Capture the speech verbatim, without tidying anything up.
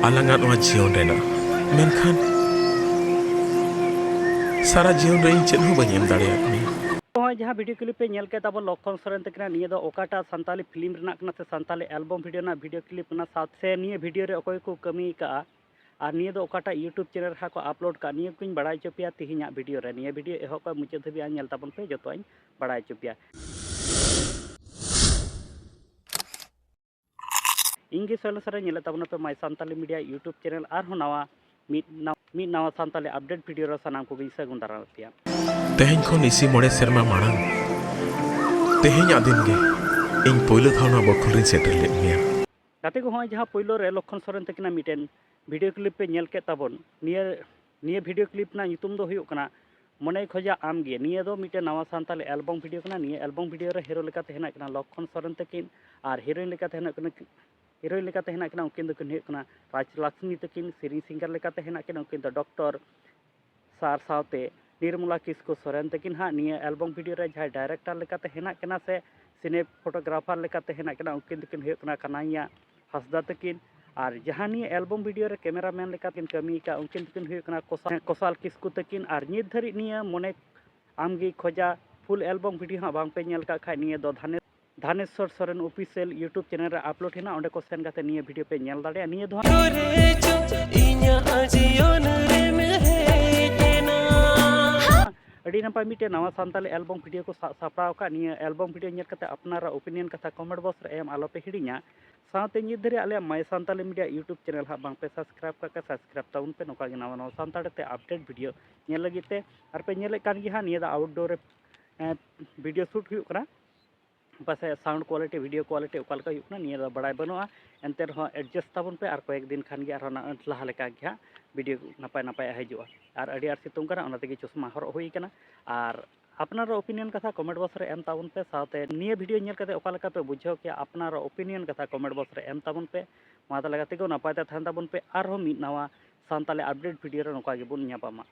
ᱟᱞᱟᱝᱟᱜ ᱱᱚᱣᱟ ᱡᱤᱭᱚᱱ ᱨᱮᱱᱟᱜ᱾ ᱢᱮᱱᱠᱷᱟᱱ ᱥᱟᱨᱟ ᱡᱤᱭᱚᱱ ᱨᱮ ᱤᱧ ᱪᱮᱫ ᱦᱚᱸ ᱵᱟᱹᱧ ᱮᱢ ᱫᱟᱲᱮᱭᱟᱫ ᱢᱮᱭᱟ᱾ ᱱᱚᱜᱼᱚᱭ ᱡᱟᱦᱟᱸ ᱵᱷᱤᱰᱤᱭᱳ ᱠᱞᱤᱯ ᱯᱮ ᱧᱮᱞ ᱠᱮᱫ ᱛᱟᱵᱚᱱ ᱞᱚᱠᱠᱷᱚᱱ ᱥᱚᱨᱮᱱ ᱛᱟᱹᱠᱤᱱᱟᱜ, ᱱᱤᱭᱟᱹ ᱫᱚ ᱚᱠᱟᱴᱟᱜ ᱥᱟᱱᱛᱟᱞᱤ ᱯᱷᱤᱞᱢ ᱨᱮᱱᱟᱜ ᱠᱟᱱᱟ ᱥᱮ ᱥᱟᱱᱛᱟᱞᱤ ᱮᱞᱵᱚᱢ ᱵᱷᱤᱰᱤᱭᱳ ᱨᱮᱱᱟᱜ ᱵᱷᱤᱰᱤᱭᱳ ᱠᱞᱤᱯ ᱠᱟᱱᱟ, ᱥᱟᱶᱛᱮ ᱱᱤᱭᱟᱹ ᱵᱷᱤᱰᱤᱭᱳ ᱨᱮ ᱚᱠᱚᱭ ᱠᱚ ᱠᱟᱹᱢᱤ ᱟᱠᱟᱫᱼᱟ ᱟᱨ ᱱᱤᱭᱟᱹ ᱫᱚ ᱚᱠᱟᱴᱟᱜ YouTube ᱪᱮᱱᱮᱞ ᱨᱮ ᱦᱟᱸᱜ ᱠᱚ ᱟᱯᱞᱳᱰ ᱠᱟᱜᱼᱟ, ᱱᱤᱭᱟᱹ ᱠᱚᱧ ᱵᱟᱲᱟᱭ ᱦᱚᱪᱚ ᱯᱮᱭᱟ ᱛᱮᱦᱮᱧᱟᱜ ᱵᱷᱤᱰᱤᱭᱳ ᱨᱮ᱾ ᱱᱤᱭᱟᱹ ᱵᱷᱤᱰᱤᱭᱳ ᱮᱦᱚᱵ ᱠᱷᱚᱱ ᱢᱩᱪᱟᱹᱫ ᱫᱷᱟᱹᱵᱤᱡ ᱧᱮᱞ ᱛᱟᱵᱚᱱ ᱯᱮ, ᱡᱚᱛᱚᱣᱟᱜ ᱤᱧ ᱵᱟᱲᱟᱭ ᱦᱚᱪᱚ ᱯᱮᱭᱟ᱾ ᱤᱧ ᱜᱮ ᱥᱚᱭᱞᱚ ᱥᱚᱨᱮᱱ, ᱧᱮᱞᱮᱫ ᱛᱟᱵᱚᱱᱟᱯᱮ My Santali Media YouTube channel. ᱟᱨᱦᱚᱸ ᱱᱟᱣᱟ ᱢᱤᱫ ᱱᱟᱣ-, ᱢᱤᱫ ᱱᱟᱣᱟ ᱥᱟᱱᱛᱟᱞᱤ ᱟᱯᱰᱮᱴ ᱵᱷᱤᱰᱤᱭᱳ ᱨᱮ ᱥᱟᱱᱟᱢ ᱠᱚᱜᱮᱧ ᱥᱟᱹᱜᱩᱱ ᱫᱟᱨᱟᱢᱮᱫ ᱯᱮᱭᱟ᱾ ᱛᱮᱦᱮᱧ ᱠᱷᱚᱱ ᱤᱥᱤ ᱢᱚᱬᱮ ᱥᱮᱨᱢᱟ ᱢᱟᱲᱟᱝ, ᱛᱮᱦᱮᱧᱟᱜ ᱫᱤᱱ ᱜᱮ ᱤᱧ ᱯᱳᱭᱞᱳ ᱫᱷᱟᱣ ᱱᱚᱣᱟ ᱵᱚᱠᱷᱳᱞ ᱨᱤᱧ ᱥᱮᱴᱮᱨ ᱞᱮᱫ ᱢᱮᱭᱟ᱾ ᱜᱟᱛᱮ ᱠᱚ, ᱦᱚᱸᱜᱼᱚᱭ ᱡᱟᱦᱟᱸ ᱯᱳᱭᱞᱳ ᱨᱮ ᱞᱚᱠᱠᱷᱚᱱ ᱥᱚᱨᱮᱱ ᱛᱟᱹᱠᱤᱱᱟᱜ ᱢᱤᱫᱴᱮᱱ ᱵᱷᱤᱰᱤᱭᱳ ᱠᱞᱤᱯ ᱯᱮ ᱧᱮᱞ ᱠᱮᱫ ᱛᱟᱵᱚᱱ, ᱱᱤᱭᱟᱹ, ᱱᱤᱭᱟᱹ ᱵᱷᱤᱰᱤᱭᱳ ᱠᱞᱤᱯ ᱨᱮᱱᱟᱜ ᱧᱩᱛᱩᱢ ᱫᱚ ᱦᱩᱭᱩᱜ ᱠᱟᱱᱟ ᱢᱚᱱᱮᱭ ᱠᱷᱚᱡᱟ ᱟᱢᱜᱮ᱾ ᱱᱤᱭᱟᱹ ᱫᱚ ᱢᱤᱫᱴᱮᱱ ᱱᱟᱣᱟ ᱥᱟᱱᱛᱟᱞᱤ ᱮᱞᱵᱚᱢ ᱵᱷᱤᱰᱤᱭᱳ ᱠᱟᱱᱟ᱾ ᱱᱤᱭᱟᱹ ᱮᱞᱵᱚᱢ ᱵᱷᱤᱰᱤᱭᱳ ᱨᱮ ᱦᱤᱨᱳ ᱞᱮᱠᱟᱛᱮ ᱦᱮᱱᱟᱜ ᱠᱤᱱᱟ ᱞᱚᱠᱠᱷᱚᱱ ᱥᱚᱨᱮᱱ ᱛᱟᱹᱠᱤᱱ ᱟᱨ ᱦᱤᱨᱳᱭᱤᱱ ᱞᱮᱠᱟᱛᱮ ᱦᱮᱱᱟᱜ ᱠᱤᱱᱟ, ᱦᱤᱨᱳᱭᱤᱱ ᱞᱮᱠᱟᱛᱮ ᱦᱮᱱᱟᱜ ᱠᱤᱱᱟ, ᱩᱱᱠᱤᱱ ᱫᱚᱠᱤᱱ ᱦᱩᱭᱩᱜ ᱠᱟᱱᱟ ᱨᱟᱡᱽᱞᱚᱠᱥᱢᱤ ᱛᱟᱹᱠᱤᱱ᱾ ᱥᱮᱨᱮᱧ ᱥᱤᱝᱜᱟᱨ ᱞᱮᱠᱟᱛᱮ ᱦᱮᱱᱟᱜ ᱠᱤᱱᱟ, ᱩᱱᱠᱤᱱ ᱫᱚ ᱰᱚᱠᱴᱚᱨ ᱥᱟᱨ ᱥᱟᱶᱛᱮ ᱱᱤᱨᱢᱚᱞᱟ ᱠᱤᱥᱠᱩ ᱥᱚᱨᱮᱱ ᱛᱟᱹᱠᱤᱱ ᱦᱟᱸᱜ᱾ ᱱᱤᱭᱟᱹ ᱮᱞᱵᱚᱢ ᱵᱷᱤᱰᱤᱭᱳ ᱨᱮ ᱡᱟᱦᱟᱸᱭ ᱰᱟᱭᱨᱮᱠᱴᱚᱨ ᱞᱮᱠᱟᱛᱮ ᱦᱮᱱᱟᱜ ᱠᱤᱱᱟ ᱥᱮ ᱥᱤᱱᱮ ᱯᱷᱳᱴᱳᱜᱨᱟᱯᱷᱟᱨ ᱞᱮᱠᱟᱛᱮ ᱦᱮᱱᱟᱜ ᱠᱤᱱᱟ, ᱩᱱᱠᱤᱱ ᱫᱚᱠᱤᱱ ᱦᱩᱭᱩᱜ ᱠᱟᱱᱟ ᱠᱟᱱᱟᱭᱭᱟ ᱦᱟᱸᱥᱫᱟ ᱛᱟᱹᱠᱤᱱ᱾ ᱟᱨ ᱡᱟᱦᱟᱸ ᱱᱤᱭᱟᱹ ᱮᱞᱵᱚᱢ ᱵᱷᱤᱰᱤᱭᱳ ᱨᱮ ᱠᱮᱢᱮᱨᱟᱢᱮᱱ ᱞᱮᱠᱟᱛᱮ ᱠᱤᱱ ᱠᱟᱹᱢᱤ ᱟᱠᱟᱫ, ᱩᱱᱠᱤᱱ ᱫᱚᱠᱤᱱ ᱦᱩᱭᱩᱜ ᱠᱟᱱᱟ ᱠᱚᱥᱟ-, ᱠᱚᱥᱟᱞ ᱠᱤᱥᱠᱩ ᱛᱟᱹᱠᱤᱱ᱾ ᱟᱨ ᱱᱤᱛ ᱫᱷᱟᱹᱨᱤᱡ ᱱᱤᱭᱟᱹ ᱢᱚᱱᱮ ᱟᱢᱜᱮ ᱠᱷᱚᱡᱟ ᱯᱷᱩᱞ ᱮᱞᱵᱚᱢ ᱵᱷᱤᱰᱤᱭᱳ ᱦᱟᱸᱜ ᱵᱟᱝ ᱯᱮ ᱧᱮᱞ ᱠᱟᱜ ᱠᱷᱟᱡ, ᱱᱤᱭᱟᱹ ᱫᱚ ᱫᱷᱟᱱᱮ-, ᱫᱷᱟᱱᱮᱥᱣᱚᱨ ᱥᱚᱨᱮᱱ ᱚᱯᱷᱤᱥᱤᱭᱟᱞ YouTube ᱪᱮᱱᱮᱞ ᱨᱮ ᱟᱯᱞᱳᱰ ᱦᱮᱱᱟᱜᱼᱟ, ᱚᱸᱰᱮ ᱠᱚ ᱥᱮᱱ ᱠᱟᱛᱮ ᱱᱤᱭᱟᱹ ᱵᱷᱤᱰᱤᱭᱳ ᱯᱮ ᱧᱮᱞ ᱫᱟᱲᱮᱭᱟᱜᱼᱟ᱾ ᱱᱤᱭᱟᱹ ᱫᱚ ᱦᱟᱸᱜ ᱨᱮ ᱪᱚ ᱤᱧᱟᱹᱜ ᱡᱤᱭᱚᱱ ᱨᱮᱢ ᱦᱮᱡ ᱮᱱᱟ᱾ ᱟᱹᱰᱤ ᱱᱟᱯᱟᱭ ᱢᱤᱫᱴᱮᱱ ᱱᱟᱣᱟ ᱥᱟᱱᱛᱟᱞᱤ ᱮᱞᱵᱚᱢ ᱵᱷᱤᱰᱤᱭᱳ ᱠᱚ ᱥᱟᱵ ᱥᱟᱯᱲᱟᱣ ᱟᱠᱟᱫ᱾ ᱱᱤᱭᱟᱹ ᱮᱞᱵᱚᱢ ᱵᱷᱤᱰᱤᱭᱳ ᱧᱮᱞ ᱠᱟᱛᱮ ᱟᱯᱱᱟᱨᱟᱜ ᱚᱯᱤᱱᱤᱭᱚᱱ ᱠᱟᱛᱷᱟ ᱠᱚᱢᱮᱱᱴ ᱵᱚᱠᱥ ᱨᱮ ᱮᱢ ᱟᱞᱚ ᱯᱮ ᱦᱤᱲᱤᱧᱟ᱾ ᱥᱟᱶᱛᱮ ᱱᱤᱛ ᱫᱷᱟᱹᱨᱤᱡ ᱟᱞᱮᱭᱟᱜ My Santali Media YouTube channel ᱦᱟᱸᱜ ᱵᱟᱝ ᱯᱮ ᱥᱟᱵᱥᱠᱨᱟᱭᱤᱵ ᱠᱟᱜ ᱠᱷᱟᱡ, ᱥᱟᱵᱥᱠᱨᱟᱭᱤᱵ ᱛᱟᱵᱚᱱ ᱯᱮ, ᱱᱚᱝᱠᱟ ᱜᱮ ᱱᱟᱣᱟ ᱱᱟᱣᱟ ᱥᱟᱱᱛᱟᱲᱤ ᱛᱮ ᱟᱯᱰᱮᱴ ᱵᱷᱤᱰᱤᱭᱳ ᱧᱮᱞ ᱞᱟᱹᱜᱤᱫ ᱛᱮ᱾ ᱟᱨ ᱯᱮ ᱧᱮᱞᱮᱫ ᱠᱟᱱ ᱜᱮᱭᱟ ᱦᱟᱸᱜ, ᱱᱤᱭᱟᱹ ᱫᱚ ᱟᱣᱩᱴᱰᱳᱨ ᱨᱮ, ᱮᱸ, ᱵᱷᱤᱰᱤᱭᱳ ᱥᱩᱴ ᱦᱩᱭᱩᱜ ᱠᱟᱱᱟ᱾ ᱯᱟᱥᱮᱡ ᱥᱟᱣᱩᱱᱰ ᱠᱳᱣᱟᱞᱤᱴᱤ, ᱵᱷᱤᱰᱤᱭᱳ ᱠᱳᱣᱟᱞᱤᱴᱤ ᱚᱠᱟ ᱞᱮᱠᱟ ᱦᱩᱭᱩᱜ ᱠᱟᱱᱟ, ᱱᱤᱭᱟᱹ ᱫᱚ ᱵᱟᱲᱟᱭ ᱵᱟᱹᱱᱩᱜᱼᱟ᱾ ᱮᱱᱛᱮ ᱨᱮᱦᱚᱸ ᱮᱰᱡᱟᱥᱴ ᱛᱟᱵᱚᱱ ᱯᱮ, ᱟᱨ ᱠᱚᱭᱮᱠ ᱫᱤᱱ ᱠᱷᱟᱱ ᱜᱮ ᱟᱨᱦᱚᱸ ᱱᱟ-, ᱞᱟᱦᱟ ᱞᱮᱠᱟ ᱜᱮ ᱦᱟᱸᱜ ᱵᱷᱤᱰᱤᱭᱳ ᱱᱟᱯᱟᱭ ᱱᱟᱯᱟᱭᱟᱜ ᱦᱤᱡᱩᱜᱼᱟ᱾ ᱟᱨ ᱟᱹᱰᱤ ᱟᱸᱴ ᱥᱤᱛᱩᱝ ᱠᱟᱱᱟ, ᱚᱱᱟ ᱛᱮᱜᱮ ᱪᱚᱥᱢᱟ ᱦᱚᱨᱚᱜ ᱦᱩᱭ ᱠᱟᱱᱟ᱾ ᱟᱨ ᱟᱯᱱᱟᱨᱟᱜ ᱚᱯᱤᱱᱤᱭᱚᱱ ᱠᱟᱛᱷᱟ ᱠᱚᱢᱮᱱᱴ ᱵᱚᱠᱥ ᱨᱮ ᱮᱢ ᱛᱟᱵᱚᱱ ᱯᱮ, ᱥᱟᱶᱛᱮ ᱱᱤᱭᱟᱹ ᱵᱷᱤᱰᱤᱭᱳ ᱧᱮᱞ ᱠᱟᱛᱮ ᱚᱠᱟ ᱞᱮᱠᱟ ᱯᱮ ᱵᱩᱡᱷᱟᱹᱣ ᱠᱮᱜᱼᱟ, ᱟᱯᱱᱟᱨᱟᱜ ᱚᱯᱤᱱᱤᱭᱚᱱ ᱠᱟᱛᱷᱟ ᱠᱚᱢᱮᱱᱴ ᱵᱚᱠᱥ ᱨᱮ ᱮᱢ ᱛᱟᱵᱚᱱ ᱯᱮ᱾ ᱢᱟ ᱛᱟᱦᱚᱞᱮ ᱜᱟᱛᱮ ᱠᱚ, ᱱᱟᱯᱟᱭ ᱛᱮ ᱛᱟᱦᱮᱱ ᱛᱟᱵᱚᱱ ᱯᱮ, ᱟᱨᱦᱚᱸ ᱢᱤᱫ ᱱᱟᱣᱟ ᱥᱟᱱᱛᱟᱞᱤ ᱟᱯᱰᱮᱴ ᱵᱷᱤᱰᱤᱭᱳ ᱨᱮ ᱱᱚᱝᱠᱟ ᱜᱮᱵᱚᱱ ᱧᱟᱯᱟᱢᱟ᱾